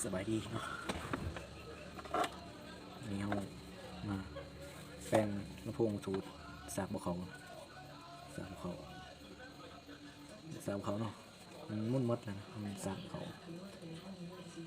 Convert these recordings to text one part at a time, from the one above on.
ສະບາຍດີເນາະ ມື້ນີ້ເຮົາມາແປງລຳໂພງບລູທູດສາກບໍ່ເຂົ້າ ສາກບໍ່ເຂົ້າ ສາກບໍ່ເຂົ້າເນາະ ມັນໝຸນໝົດແລ້ວ ມັນສາກບໍ່ເຂົ້າ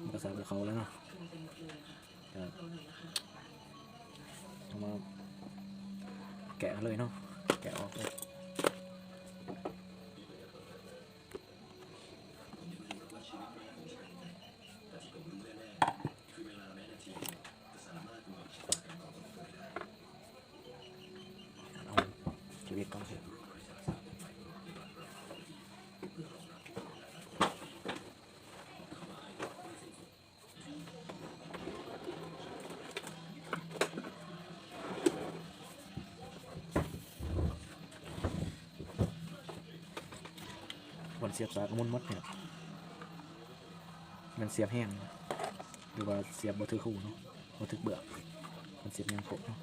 ມັນກໍສາກບໍ່ເຂົ້າແລ້ວເນາະ ກໍເອົາມາແກະເລີຍເນາະ ແກະອອກເລີຍ. ເອົາຊີວິດກ່ອນເຖາະ ບ່ອນສຽບສາກກໍໝຸນໝົດນີ້ແຫຼະ ແມ່ນສຽບແຮງ ຫຼືວ່າສຽບບໍ່ຖືກຮູເນາະ ບໍ່ຖືກເບືອກ ມັນສຽບແຮງໂພດເນາະ.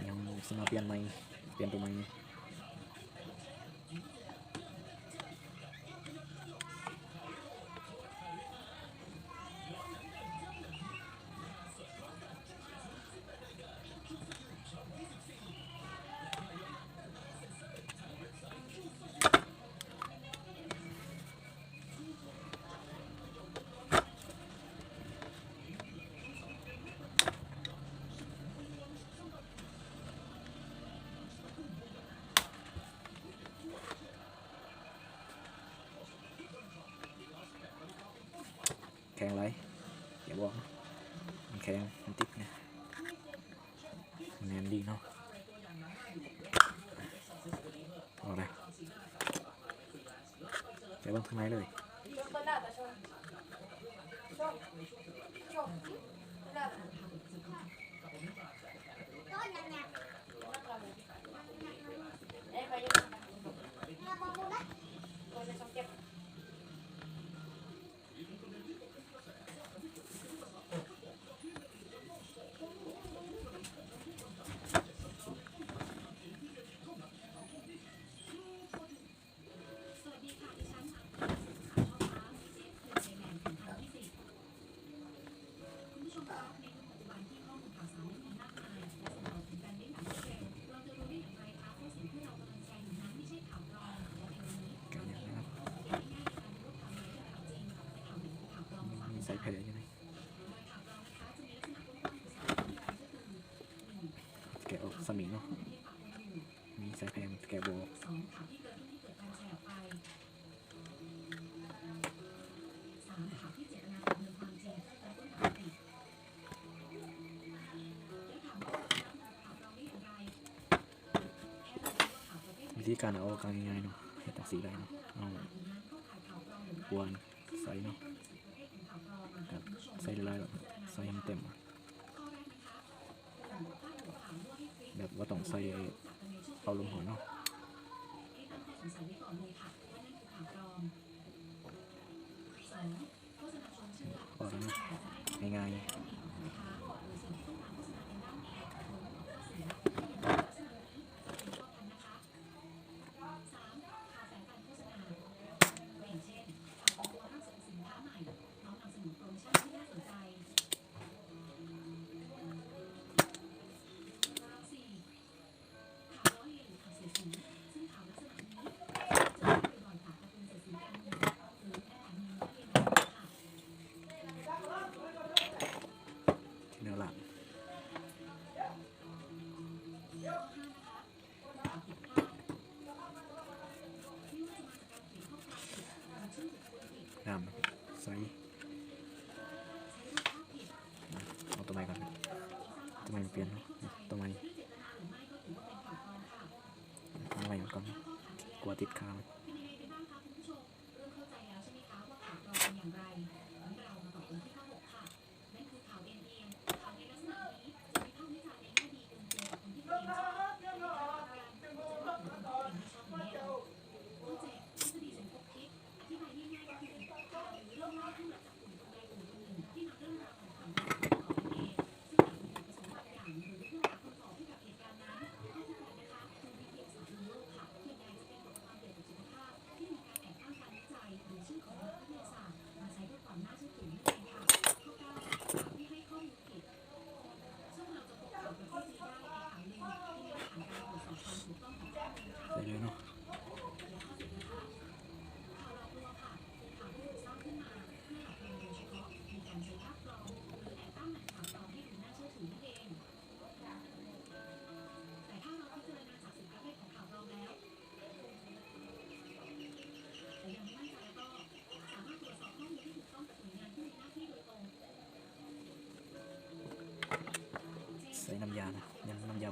ຍັງຊິມາປ່ຽນໃໝ່ ປ່ຽນໂຕໃໝ່. ແຂງຫຼາຍ ແກະບໍ່ອອກ ມັນແຂງ ມັນຕິດໄງ ແໜ້ນດີເນາະ. ເອົາເດ້ ແກະເບິ່ງທາງໃນເລີຍ.ແກະອອກສະໝິງເນາະ ມີສາຍແພງແກະບໍ່ອອກ. ວິທີການເອົາອອກກໍງ່າຍໆເນາະ ເຮັດຈັ່ງຊີ້ໄດ້ເນາະ ເອົາກວນໃສ່ເນາະ ແບບໃສ່ຫຼາຍໆ ແບບໃສ່ໃຫ້ມັນເຕັມ ແບບບໍ່ຕ້ອງໃສ່ເປົ່າລົມຮ້ອນເນາະ. ພໍແລ້ວເນາະ ງ່າຍໆ ທີ່ແນວຫຼັງ ງາມ ໃສ່ ເອົາຕົວໃໝ່ກ່ອນ ຕົວໃໝ່ມາປ່ຽນເນາະ ຕົວໃໝ່ ເອົາໃໝ່ກ່ອນ ກົວຕິດຄາວ. ເ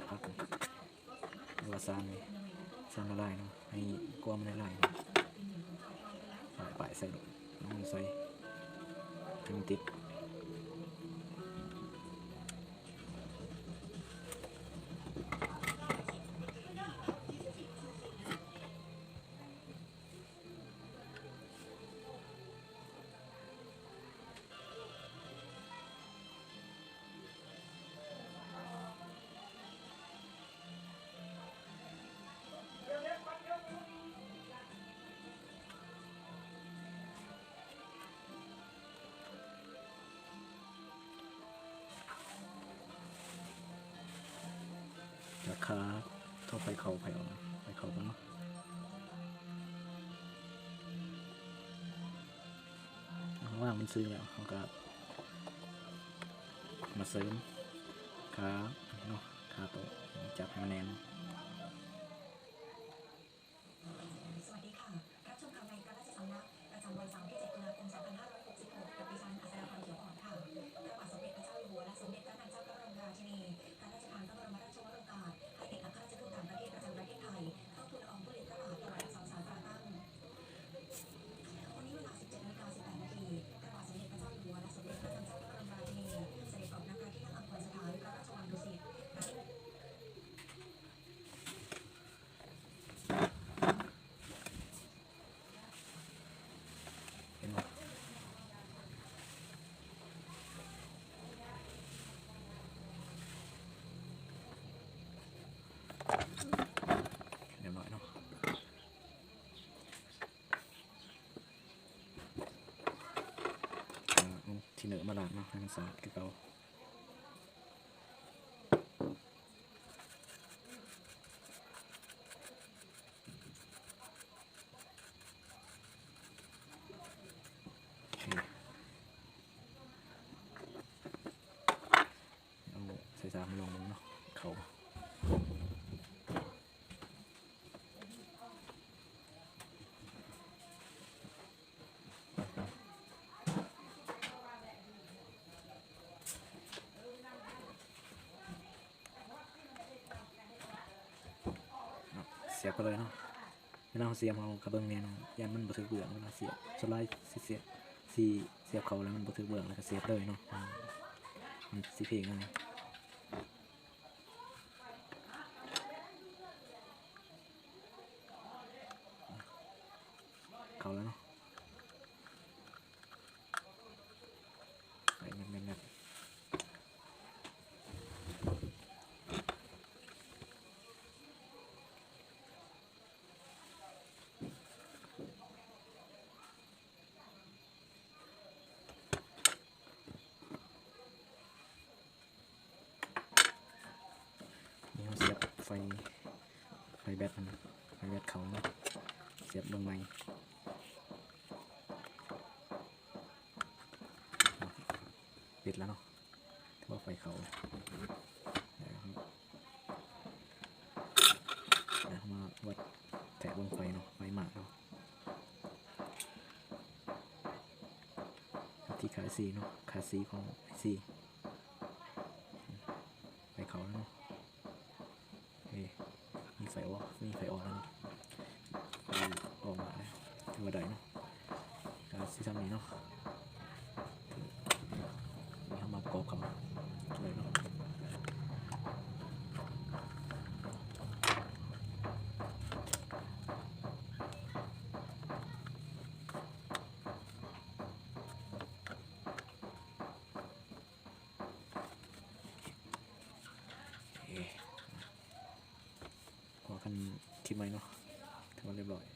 ຜັກນີ້ ຫຼືວ່າສານນີ້ ສານລະລາຍເນາະ ໃຫ້ກວາງມັນລະລາຍເນາະ. ປາຍໆໃສ່ ລົງໃສ່ໃຫ້ມັນຕິດ. ຈາກຂາເຂົ້າໄຟເຂົ້າໄຟອອກ ໄຟເຂົ້າກ່ອນເນາະ. ເຮົາວ່າມັນຊຶງແລ້ວ ເຮົາກໍມາເສີມຂາເນາະ ຂາໂຕະ ຈັບໃຫ້ມັນແໜ້ນ. ສະຫວັດດີຄ່ະ ຮັບຊົມຂ່າວໃນພະລາຊະສຳນັກ ປະຈຳວັນເສົາທີເຈັດ ຕຸລາຄົມ ສອງພັນຫ້າຮ້ອຍຫົກສິບຫົກ ກັບດິສັນ ອັດສະດາພອນ ຂຽວອ່ອນ ຄ່ະ. ພະບາດສົມເດັດພະເຈົ້າຢູ່ຫົວ ແລະ ສົມເດັດພະນາງເຈົ້າພະບລົມລາຊິນີ ຂ້າລາຊະການພະບຣມລາຊະວົງໂອກາດ ໃຫ້ເປັນອັກຄະລາຊະທູດຕ່າງປະເທດປະຈຳປະເທດໄທ ເຝົ້າທູລລະອອງທຸລີພະບາດ ຖວາຍອັກສອນສານຕາຕັ້ງ. ວັນນີ້ເວລາ ສິບເຈັດນາລິກາ ສິບແປດນາທີ ພະບາດສົມເດັດພະເຈົ້າຢູ່ຫົວ ແລະ ສົມເດັດພະນາງເຈົ້າພະບລົມລາຊິນີ ສະເດັດອອກນາງພາທີ່ນັ່ງອັງຄອນສະຖານ ພະລາຊະວັງດຸສິດ. ເຫັນບໍ່? ຮຽບຮ້ອຍເນາະ. ອ່າ ເອົາທິນເນີມາລ້າງເນາະ ໃຫ້ມັນສະອາດຄືເກົ່າ. ເອົາໃສ່ຊາມລອງເບິ່ງເນາະ ເຂົ້າ. ສຽບເຂົ້າເລີຍເນາະ. ເວລາເຮົາສຽບ ເຮົາກະເບິ່ງແນ່ເນາະ ຢ້ານມັນບໍ່ຖືກເບື້ອງ ເວລາສຽບ. ສ່ວນຫຼາຍຊິສຽບ ຊິສຽບເຂົ້າແລ້ວມັນບໍ່ຖືກເບື້ອງ ແລ້ວກະສຽບເລີຍເນາະ ມັນຊິເພງເອົາ. ເຂົ້າແລ້ວເນາະ ໃສ່ແໜ້ນໆໆ. ນີ້ເຮົາສຽບໄຟ ໄຟແບັດຫັ້ນ ໄຟແບັດເຂົ້າເນາະ ສຽບເບິ່ງໃໝ່. ປິດແລ້ວເນາະ ຖືວ່າໄຟເຂົ້າ. ແລ້ວເຮົາມາວັດແທະເບິ່ງໄຟເນາະ ໄຟມາກເນາະ. ທີ່ຂາສີ່ເນາະ ຂາສີ່ຂອງໄອຊີ ໄຟເຂົ້າແລ້ວເນາະ. ເອີ ມີໄຟອອກ ມີໄຟອອກແລ້ວເນາະ ໄຟອອກມາແລ້ວ ຖືວ່າໄດ້ເນາະ. ກະຊິຊ່ຳນີ້ເນາະ ເຮົາມາປະກອບເຂົ້າເລີຍເນາະ. ໂອເຄ ພໍ້ກັນຄລິບໃໝ່ເນາະ ຖືວ່າລຽບຮ້ອຍ.